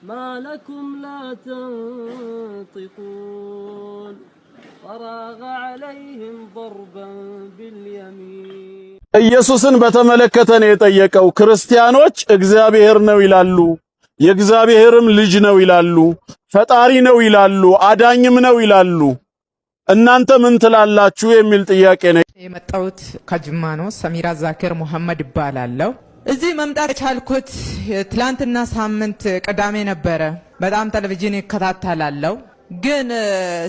ما لكم لا تنطقون فراغ عليهم ضربا باليمين. ኢየሱስን በተመለከተ ነው የጠየቀው። ክርስቲያኖች እግዚአብሔር ነው ይላሉ፣ የእግዚአብሔርም ልጅ ነው ይላሉ፣ ፈጣሪ ነው ይላሉ፣ አዳኝም ነው ይላሉ። እናንተ ምን ትላላችሁ የሚል ጥያቄ ነው። የመጣሁት ከጅማ ነው። ሰሚራ ዛኪር ሙሐመድ እባላለሁ። እዚህ መምጣት የቻልኩት ትላንትና ሳምንት ቅዳሜ ነበረ። በጣም ቴሌቪዥን እከታተላለሁ፣ ግን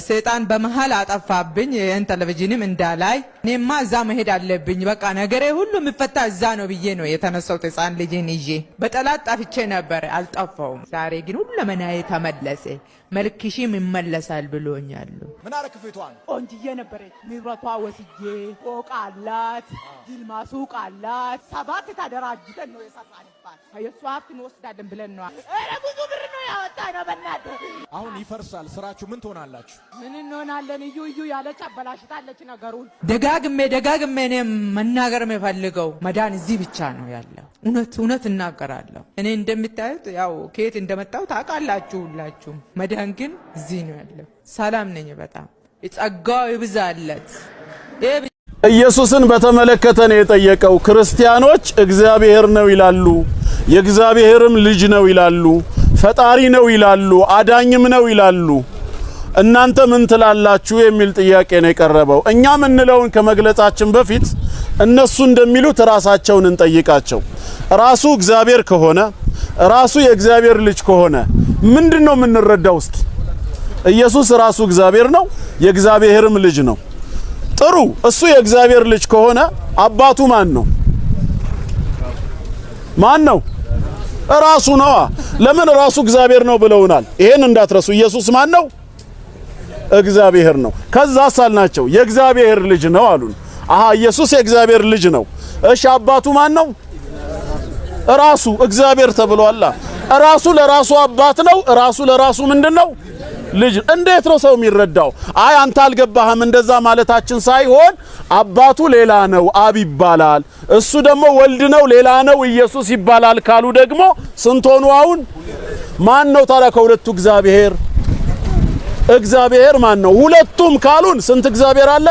ሰይጣን በመሀል አጠፋብኝ። ይህን ቴሌቪዥንም እንዳላይ እኔማ እዛ መሄድ አለብኝ፣ በቃ ነገሬ ሁሉ የሚፈታ እዛ ነው ብዬ ነው የተነሳሁት። ህፃን ልጄን ይዤ በጠላት ጠፍቼ ነበር፣ አልጠፋውም። ዛሬ ግን ሁለመናዬ ተመለሰ። መልክሽም ይመለሳል ብሎኛል። ምን አረክ ፊቷን? ቆንጅዬ ነበረች። ንብረቷ ወስጄ ፎቅ አላት፣ ጅልማ ሱቅ አላት። ሰባት ተደራጅተን ነው የሰራንባት። የእሷ ሀብት እንወስዳለን ብለን ነው። ኧረ ብዙ ብር ነው ያወጣ ነው። በእናትህ። አሁን ይፈርሳል ስራችሁ። ምን ትሆናላችሁ? ምን እንሆናለን? እዩ እዩ ያለች አበላሽታለች ነገሩን። ደጋግሜ ደጋግሜ እኔ መናገር የምፈልገው መዳን እዚህ ብቻ ነው ያለው። እውነት እውነት እናገራለሁ። እኔ እንደምታዩት ያው ከየት እንደመጣሁ ታውቃላችሁ ሁላችሁም። መዳን ግን እዚህ ነው ያለው። ሰላም ነኝ በጣም፣ ጸጋው ይብዛለት። ይሄ ኢየሱስን በተመለከተ ነው የጠየቀው። ክርስቲያኖች እግዚአብሔር ነው ይላሉ፣ የእግዚአብሔርም ልጅ ነው ይላሉ፣ ፈጣሪ ነው ይላሉ፣ አዳኝም ነው ይላሉ። እናንተ ምን ትላላችሁ የሚል ጥያቄ ነው የቀረበው። እኛ ምንለውን ከመግለጻችን በፊት እነሱ እንደሚሉት ራሳቸውን እንጠይቃቸው። ራሱ እግዚአብሔር ከሆነ፣ ራሱ የእግዚአብሔር ልጅ ከሆነ ምንድነው የምንረዳው? እስኪ ኢየሱስ ራሱ እግዚአብሔር ነው፣ የእግዚአብሔርም ልጅ ነው። ጥሩ፣ እሱ የእግዚአብሔር ልጅ ከሆነ አባቱ ማን ነው? ማን ነው? ራሱ ነዋ። ለምን ራሱ እግዚአብሔር ነው ብለውናል። ይሄን እንዳትረሱ። ኢየሱስ ማን ነው? እግዚአብሔር ነው። ከዛ ሳልናቸው የእግዚአብሔር ልጅ ነው አሉን። አሃ፣ ኢየሱስ የእግዚአብሔር ልጅ ነው። እሺ፣ አባቱ ማን ነው? ራሱ እግዚአብሔር ተብሏላ። ራሱ ለራሱ አባት ነው። ራሱ ለራሱ ምንድን ነው? ልጅ። እንዴት ነው ሰው የሚረዳው? አይ አንተ አልገባህም እንደዛ ማለታችን ሳይሆን አባቱ ሌላ ነው፣ አብ ይባላል። እሱ ደግሞ ወልድ ነው፣ ሌላ ነው፣ ኢየሱስ ይባላል ካሉ ደግሞ ስንት ሆኑ አሁን? ማን ነው ታዲያ ከሁለቱ እግዚአብሔር? እግዚአብሔር ማን ነው? ሁለቱም ካሉን ስንት እግዚአብሔር አለ?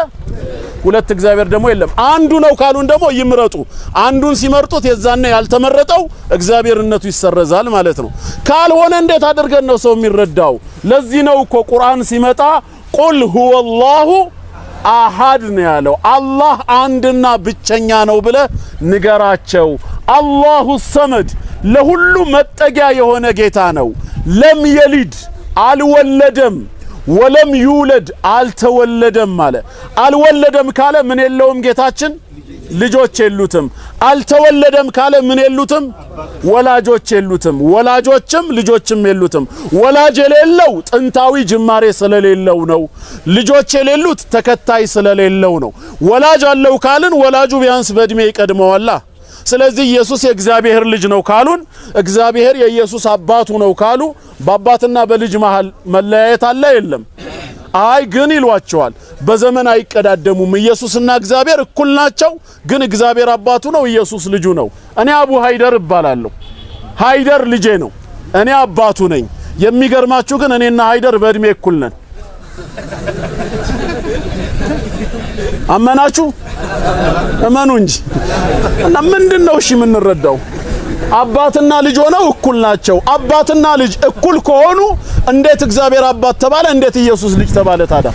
ሁለት እግዚአብሔር ደግሞ የለም። አንዱ ነው ካሉን ደግሞ ይምረጡ። አንዱን ሲመርጡት የዛኔ ያልተመረጠው እግዚአብሔርነቱ ይሰረዛል ማለት ነው። ካልሆነ እንዴት አድርገን ነው ሰው የሚረዳው? ለዚህ ነው እኮ ቁርአን ሲመጣ قل هو الله أحد ነው ያለው። አላህ አንድና ብቸኛ ነው ብለህ ንገራቸው። الله الصمد ለሁሉ መጠጊያ የሆነ ጌታ ነው። لم يلد አልወለደም፣ ولم يولد አልተወለደም አለ። አልወለደም ካለ ምን የለውም ጌታችን? ልጆች የሉትም። አልተወለደም ካለ ምን የሉትም? ወላጆች የሉትም። ወላጆችም ልጆችም የሉትም። ወላጅ የሌለው ጥንታዊ ጅማሬ ስለሌለው ነው። ልጆች የሌሉት ተከታይ ስለሌለው ነው። ወላጅ አለው ካልን ወላጁ ቢያንስ በእድሜ ይቀድመዋላ። ስለዚህ ኢየሱስ የእግዚአብሔር ልጅ ነው ካሉን፣ እግዚአብሔር የኢየሱስ አባቱ ነው ካሉ በአባትና በልጅ መሃል መለያየት አለ የለም? አይ ግን ይሏቸዋል። በዘመን አይቀዳደሙም። ኢየሱስና እግዚአብሔር እኩል ናቸው። ግን እግዚአብሔር አባቱ ነው፣ ኢየሱስ ልጁ ነው። እኔ አቡ ሃይደር እባላለሁ። ሃይደር ልጄ ነው፣ እኔ አባቱ ነኝ። የሚገርማችሁ ግን እኔና ሃይደር በእድሜ እኩል ነን። አመናችሁ? እመኑ እንጂ። እና ምንድነው እሺ የምንረዳው? አባትና ልጅ ሆነው እኩል ናቸው። አባትና ልጅ እኩል ከሆኑ እንዴት እግዚአብሔር አባት ተባለ? እንዴት ኢየሱስ ልጅ ተባለ ታዲያ?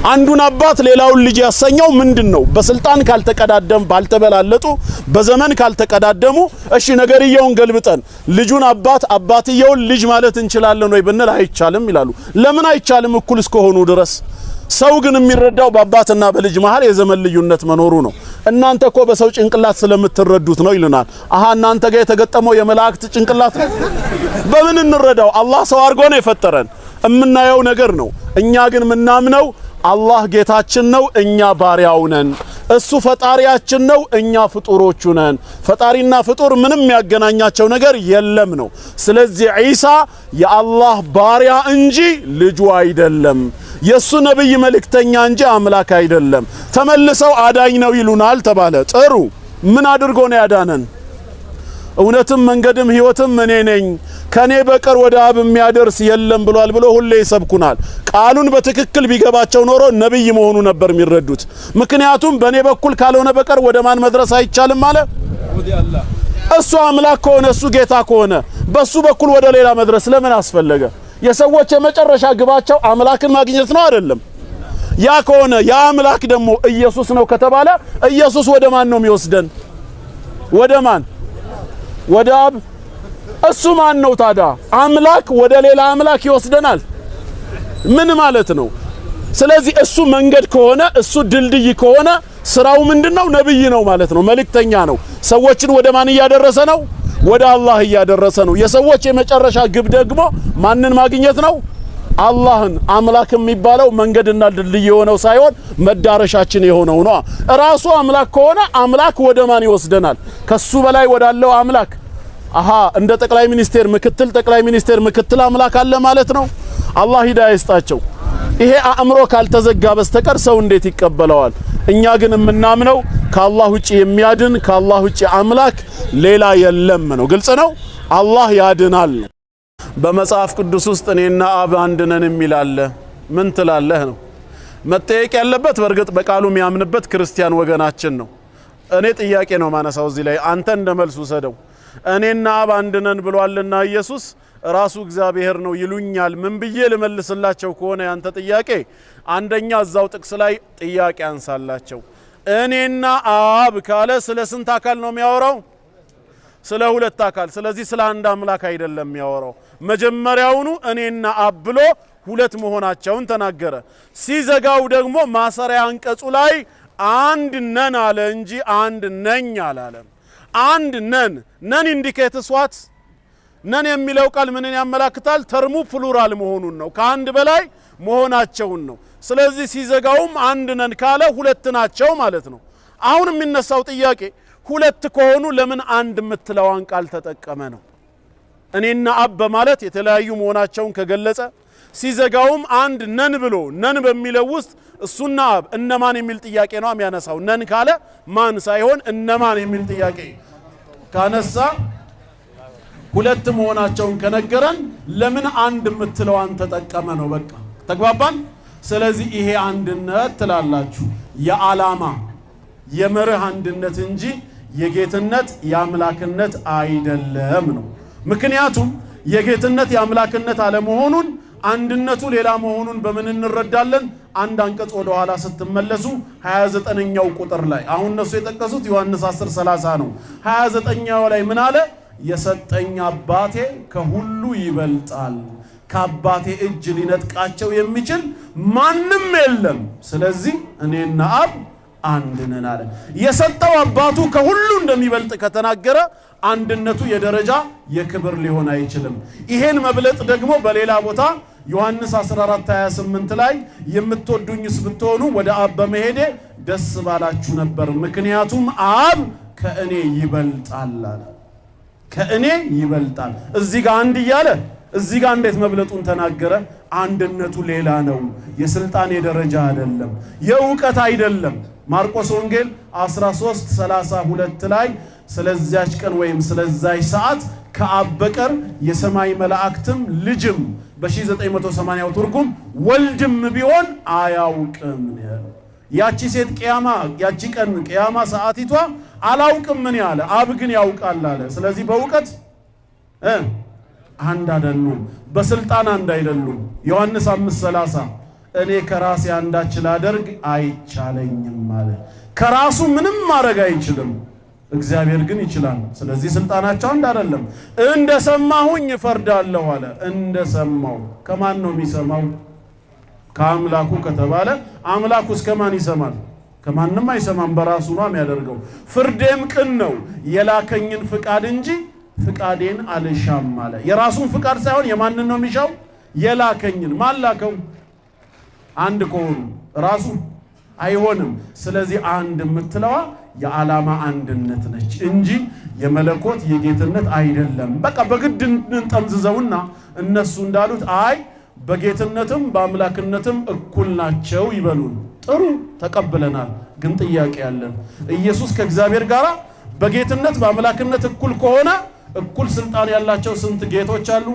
አንዱን አባት ሌላውን ልጅ ያሰኘው ምንድን ነው? በስልጣን ካልተቀዳደም፣ ባልተበላለጡ፣ በዘመን ካልተቀዳደሙ፣ እሺ ነገርየውን ገልብጠን ልጁን አባት አባትየውን ልጅ ማለት እንችላለን ወይ ብንል አይቻልም ይላሉ። ለምን አይቻልም? እኩል እስከሆኑ ድረስ። ሰው ግን የሚረዳው በአባትና በልጅ መሃል የዘመን ልዩነት መኖሩ ነው። እናንተ እኮ በሰው ጭንቅላት ስለምትረዱት ነው ይሉናል። አሃ፣ እናንተ ጋር የተገጠመው የመላእክት ጭንቅላት ነው። በምን እንረዳው? አላህ ሰው አድርጎ ነው የፈጠረን፣ እምናየው ነገር ነው። እኛ ግን ምናምነው አላህ ጌታችን ነው፣ እኛ ባሪያው ነን። እሱ ፈጣሪያችን ነው፣ እኛ ፍጡሮቹ ነን። ፈጣሪና ፍጡር ምንም ያገናኛቸው ነገር የለም ነው። ስለዚህ ዒሳ የአላህ ባሪያ እንጂ ልጁ አይደለም። የሱ ነብይ መልእክተኛ እንጂ አምላክ አይደለም። ተመልሰው አዳኝ ነው ይሉናል ተባለ። ጥሩ፣ ምን አድርጎ ነው ያዳነን? እውነትም መንገድም ሕይወትም እኔ ነኝ፣ ከኔ በቀር ወደ አብ የሚያደርስ የለም ብሏል ብሎ ሁሌ ይሰብኩናል። ቃሉን በትክክል ቢገባቸው ኖሮ ነብይ መሆኑ ነበር የሚረዱት። ምክንያቱም በኔ በኩል ካልሆነ በቀር ወደ ማን መድረስ አይቻልም አለ። እሱ አምላክ ከሆነ፣ እሱ ጌታ ከሆነ በሱ በኩል ወደ ሌላ መድረስ ለምን አስፈለገ? የሰዎች የመጨረሻ ግባቸው አምላክን ማግኘት ነው አይደለም? ያ ከሆነ ያ አምላክ ደግሞ ኢየሱስ ነው ከተባለ ኢየሱስ ወደ ማን ነው የሚወስደን? ወደ ማን? ወደ አብ። እሱ ማን ነው ታዲያ? አምላክ ወደ ሌላ አምላክ ይወስደናል? ምን ማለት ነው? ስለዚህ እሱ መንገድ ከሆነ፣ እሱ ድልድይ ከሆነ ስራው ምንድነው? ነብይ ነው ማለት ነው። መልእክተኛ ነው። ሰዎችን ወደ ማን እያደረሰ ነው? ወደ አላህ እያደረሰ ነው። የሰዎች የመጨረሻ ግብ ደግሞ ማንን ማግኘት ነው? አላህን። አምላክ የሚባለው መንገድና ድልድይ የሆነው ሳይሆን መዳረሻችን የሆነው ነው። ራሱ አምላክ ከሆነ አምላክ ወደ ማን ይወስደናል? ከሱ በላይ ወዳለው አምላክ። አሃ፣ እንደ ጠቅላይ ሚኒስቴር፣ ምክትል ጠቅላይ ሚኒስቴር፣ ምክትል አምላክ አለ ማለት ነው። አላህ ሂዳያ ይስጣቸው። ይሄ አእምሮ ካልተዘጋ በስተቀር ሰው እንዴት ይቀበለዋል? እኛ ግን የምናምነው ከአላህ ውጪ የሚያድን፣ ከአላህ ውጪ አምላክ ሌላ የለም ነው። ግልጽ ነው። አላህ ያድናል። በመጽሐፍ ቅዱስ ውስጥ እኔና አብ አንድ ነን የሚል አለ። ምን ትላለህ ነው መጠየቅ ያለበት። በእርግጥ በቃሉ የሚያምንበት ክርስቲያን ወገናችን ነው። እኔ ጥያቄ ነው ማነሳው እዚህ ላይ፣ አንተ እንደ መልስ ውሰደው። እኔና አብ አንድ ነን ብሏልና ኢየሱስ ራሱ እግዚአብሔር ነው ይሉኛል። ምን ብዬ ልመልስላቸው ከሆነ ያንተ ጥያቄ፣ አንደኛ እዛው ጥቅስ ላይ ጥያቄ አንሳላቸው። እኔና አብ ካለ ስለ ስንት አካል ነው የሚያወራው? ስለ ሁለት አካል። ስለዚህ ስለ አንድ አምላክ አይደለም የሚያወራው። መጀመሪያውኑ እኔና አብ ብሎ ሁለት መሆናቸውን ተናገረ። ሲዘጋው ደግሞ ማሰሪያ አንቀጹ ላይ አንድ ነን አለ እንጂ አንድ ነኝ አላለም። አንድ ነን። ነን indicates what? ነን የሚለው ቃል ምንን ያመላክታል? Term ኡ plural መሆኑን ነው፣ ከአንድ በላይ መሆናቸውን ነው። ስለዚህ ሲዘጋውም አንድ ነን ካለ ሁለት ናቸው ማለት ነው። አሁን የሚነሳው ጥያቄ ሁለት ከሆኑ ለምን አንድ የምትለዋን ቃል ተጠቀመ ነው። እኔና አብ በማለት የተለያዩ መሆናቸውን ከገለጸ፣ ሲዘጋውም አንድ ነን ብሎ ነን በሚለው ውስጥ እሱና አብ እነማን የሚል ጥያቄ ነው የሚያነሳው። ነን ካለ ማን ሳይሆን እነማን የሚል ጥያቄ ካነሳ፣ ሁለት መሆናቸውን ከነገረን ለምን አንድ የምትለዋን ተጠቀመ ነው። በቃ ተግባባን። ስለዚህ ይሄ አንድነት ትላላችሁ የዓላማ፣ የመርህ አንድነት እንጂ የጌትነት፣ የአምላክነት አይደለም ነው። ምክንያቱም የጌትነት፣ የአምላክነት አለመሆኑን፣ አንድነቱ ሌላ መሆኑን በምን እንረዳለን? አንድ አንቀጽ ወደ ኋላ ስትመለሱ 29ኛው ቁጥር ላይ፣ አሁን እነሱ የጠቀሱት ዮሐንስ 10:30 ነው። 29ኛው ላይ ምን አለ? የሰጠኝ አባቴ ከሁሉ ይበልጣል፣ ከአባቴ እጅ ሊነጥቃቸው የሚችል ማንም የለም። ስለዚህ እኔና አብ አንድ ነን አለ። የሰጠው አባቱ ከሁሉ እንደሚበልጥ ከተናገረ አንድነቱ የደረጃ፣ የክብር ሊሆን አይችልም። ይሄን መብለጥ ደግሞ በሌላ ቦታ ዮሐንስ 14:28 ላይ የምትወዱኝስ ብትሆኑ ወደ አብ በመሄዴ ደስ ባላችሁ ነበር፣ ምክንያቱም አብ ከእኔ ይበልጣል አለ። ከእኔ ይበልጣል። እዚህ ጋር አንድ እያለ እዚህ ጋር እንዴት መብለጡን ተናገረ? አንድነቱ ሌላ ነው። የስልጣን የደረጃ አይደለም፣ የእውቀት አይደለም። ማርቆስ ወንጌል 13:32 ላይ ስለዚያች ቀን ወይም ስለዛች ሰዓት ከአብ በቀር የሰማይ መላእክትም ልጅም፣ በ1980 ትርጉም ወልድም ቢሆን አያውቅም። ያቺ ሴት ቅያማ፣ ያቺ ቀን ቅያማ ሰዓቲቷ አላውቅም ምን ያለ፣ አብ ግን ያውቃል አለ። ስለዚህ በእውቀት አንድ አይደሉም፣ በስልጣን አንድ አይደሉም። ዮሐንስ 5:30 እኔ ከራሴ አንዳች ላደርግ አይቻለኝም አለ። ከራሱ ምንም ማድረግ አይችልም፣ እግዚአብሔር ግን ይችላል። ስለዚህ ስልጣናቸው አንድ አይደለም። እንደሰማሁኝ እፈርዳለሁ አለ። እንደሰማው ከማን ነው የሚሰማው? ከአምላኩ ከተባለ አምላኩ እስከ ማን ይሰማል? ከማንም አይሰማም። በራሱ ነው የሚያደርገው። ፍርዴም ቅን ነው፣ የላከኝን ፍቃድ እንጂ ፍቃዴን አልሻም አለ። የራሱን ፍቃድ ሳይሆን የማንን ነው የሚሻው? የላከኝን። ማን ላከው? አንድ ከሆኑ ራሱ አይሆንም። ስለዚህ አንድ የምትለዋ የዓላማ አንድነት ነች እንጂ የመለኮት፣ የጌትነት አይደለም። በቃ በግድ እንጠምዝዘውና እነሱ እንዳሉት አይ በጌትነትም በአምላክነትም እኩል ናቸው ይበሉን። ጥሩ፣ ተቀብለናል። ግን ጥያቄ ያለን ኢየሱስ ከእግዚአብሔር ጋር በጌትነት፣ በአምላክነት እኩል ከሆነ እኩል ስልጣን ያላቸው ስንት ጌቶች አሉ?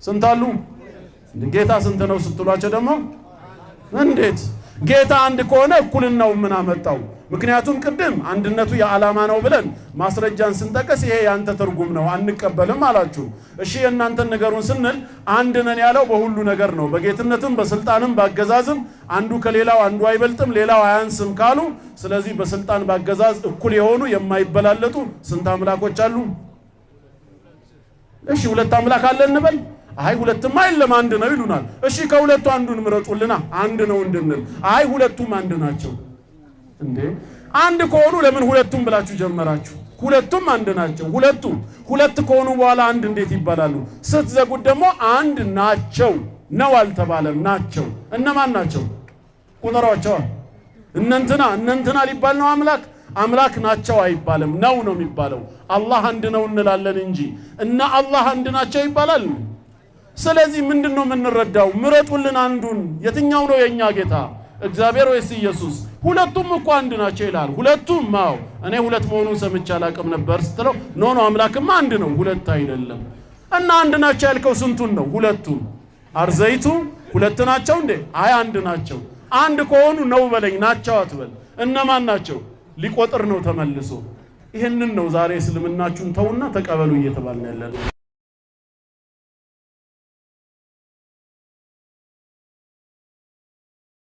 ስንት አሉ? ጌታ ስንት ነው ስትሏቸው ደግሞ እንዴት ጌታ አንድ ከሆነ እኩልናው ምን አመጣው? ምክንያቱም ቅድም አንድነቱ የዓላማ ነው ብለን ማስረጃን ስንጠቅስ ይሄ ያንተ ትርጉም ነው አንቀበልም አላችሁ። እሺ የእናንተን ንገሩን ስንል አንድ ነን ያለው በሁሉ ነገር ነው፣ በጌትነትም በስልጣንም በአገዛዝም አንዱ ከሌላው አንዱ አይበልጥም ሌላው አያንስም ካሉ፣ ስለዚህ በስልጣን በአገዛዝ እኩል የሆኑ የማይበላለጡ ስንት አምላኮች አሉ? እሺ ሁለት አምላክ አለ እንበል። አይ ሁለትማ የለም አንድ ነው ይሉናል። እሺ ከሁለቱ አንዱን ምረጡልና አንድ ነው እንድንል። አይ ሁለቱም አንድ ናቸው። እንዴ አንድ ከሆኑ ለምን ሁለቱም ብላችሁ ጀመራችሁ? ሁለቱም አንድ ናቸው። ሁለቱም ሁለት ከሆኑ በኋላ አንድ እንዴት ይባላሉ? ስትዘጉት ደግሞ አንድ ናቸው ነው አልተባለም። ናቸው እነማን ናቸው? ቁጠሯቸዋ። እነንትና እነንትና ሊባል ነው አምላክ አምላክ ናቸው አይባልም። ነው ነው የሚባለው። አላህ አንድ ነው እንላለን እንጂ እና አላህ አንድ ናቸው ይባላል? ስለዚህ ምንድነው የምንረዳው? ምረጡልን አንዱን። የትኛው ነው የኛ ጌታ እግዚአብሔር ወይስ ኢየሱስ? ሁለቱም እኮ አንድ ናቸው ይላል። ሁለቱም አዎ፣ እኔ ሁለት መሆኑን ሰምቼ አላቅም ነበር ስትለው no no አምላክማ አንድ ነው ሁለት አይደለም። እና አንድ ናቸው ያልከው ስንቱን ነው? ሁለቱም። አርዘይቱ ሁለት ናቸው እንዴ? አይ አንድ ናቸው። አንድ ከሆኑ ነው በለኝ፣ ናቸው አትበል። እነማን ናቸው? ሊቆጥር ነው ተመልሶ። ይህንን ነው ዛሬ እስልምናችሁን ተውና ተቀበሉ እየተባልን ያለነው።